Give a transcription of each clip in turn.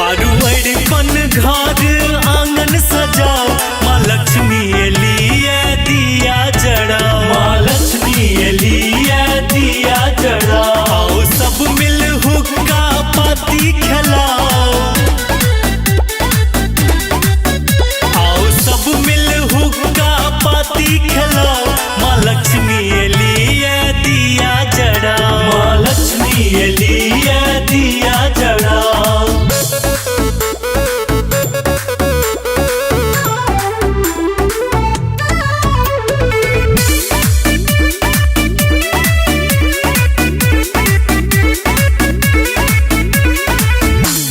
पारू अरिपन घर आंगन सजाओ, माँ लक्ष्मी एलिए दिया जड़ाओ। माँ लक्ष्मी एलिए दिया जड़ाओ। आओ सब मिल हुक्का पाती खेलाओ। आओ सब मिल हुक्का पाती खेलाओ, माँ लक्ष्मी एलिए दिया जड़ाओ। माँ लक्ष्मी एलिए दिया जड़ाओ।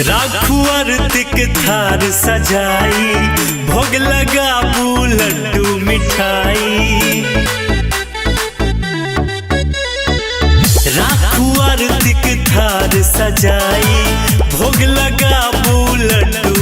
राखू आरतीक थार सजाई, भोग लगाबू लड्डू मिठाई। राखू आरतीक थार सजाई, भोग लगाबू लड्डू